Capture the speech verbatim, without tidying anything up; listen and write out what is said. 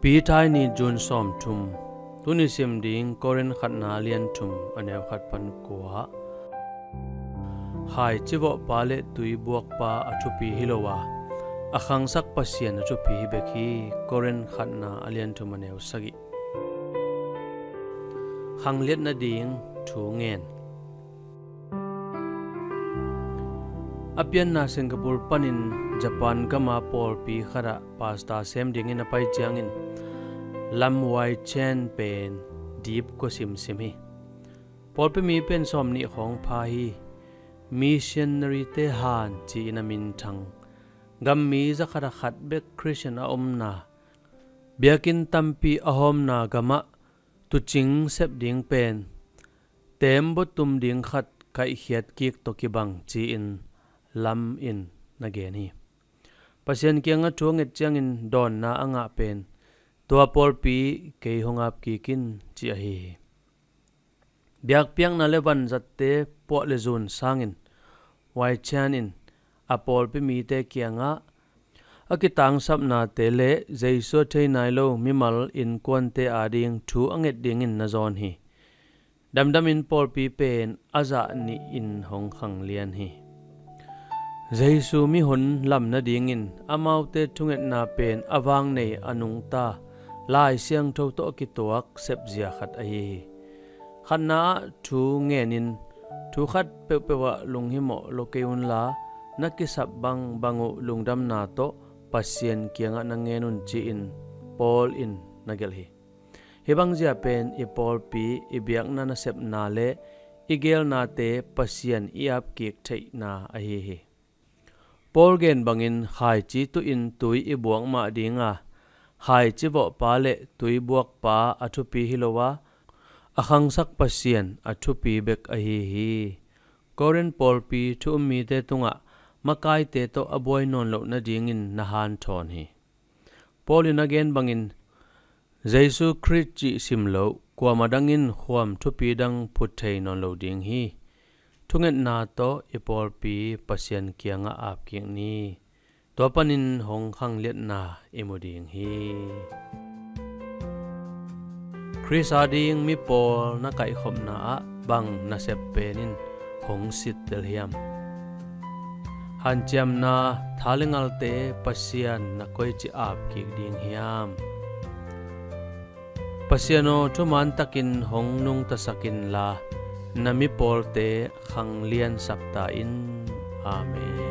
Pi Thai ni, June sawmthum. Tuni sim ding Korin khatna a lian thum a neu khat pan kua. Khaici vawhpa le tui buakpa a thupi hi lo a, a khangsak Pasian a thupi hi bek hi. Korin khatna a lian thum a neu sagih. Khangliat nading thu ngen. A pianna Singapore panin Japan gama pawlpi khatah pastor sem dingin a pai ciangin Lam Wai Chan pen dip kua simsim hi. Pawlpi mi pen sawm nih khawng pha hi. Missionary te han ci-in a minthang. Gam mi zakhat a khat bek Christian a omna, biakinn tampi a hawmna gamah tuucing sep ding pen teembaw tum ding khat kaihkhiat kik tawh kibang ci-in Lam in na gen hi. Pasian kiangah thu a nget ciangin dawnna a ngah pen tua pawlpi kei hong ap kik in ci ahi hi. Biakpiakna le vanzatte puah le zun sangin Wai Chan in a pawlpi mite kiangah a kitangsapnate le Jesu a thei nai lo mimal innkuante ading thu a nget dingin na zawn hi. Damdamin pawlpi pen a zah nihin hong khanglian hi. Jesu mihon lam nadingin amaute thungetna pen a vang nei a nungta Lai Siangtho tawh a kituak sepzia khat ahi hi. Khatna ah thu ngenin thu khat peuhpeuh ah lunghimawh lo kei unla, na kisap bangbang uh lungdamna tawh Pasian kiangah na ngen un ci-in Paul in na gelh hi. Hih bangzia pen i pawlpi, i biakna nasepna le i geelnate Pasian i apkik theihna ahi hi. Paul gen bangin khaici tuhin tui i buak mah dinga, khaici vawhpa le tui buakpa a thupi hi lo a, a khangsak Pasian a thupi bek ahi hi. Korin pawlpi thu um mite tungah makaite tawh a buai nawn loh nadingin na hanthawn hi. Paul in a gen bangin Jesu Khrist cih sim lo kuamah dangin khuam thupi dang phut thei nawn lo ding hi. Thungetna tawh i pawlpi Pasian kiangah apkik ni. Tua panin hong khangliatna i mu ding hi. Khrist ading mipawl na kaihkhopna ah bang nasep pen in hong sittel hiam? Hanciamna, thalengalte Pasian na koici apkik ding hiam? Pasian aw, thuman takin hong nungtasak inla, na mipawlte khangliansak ta in. Amen.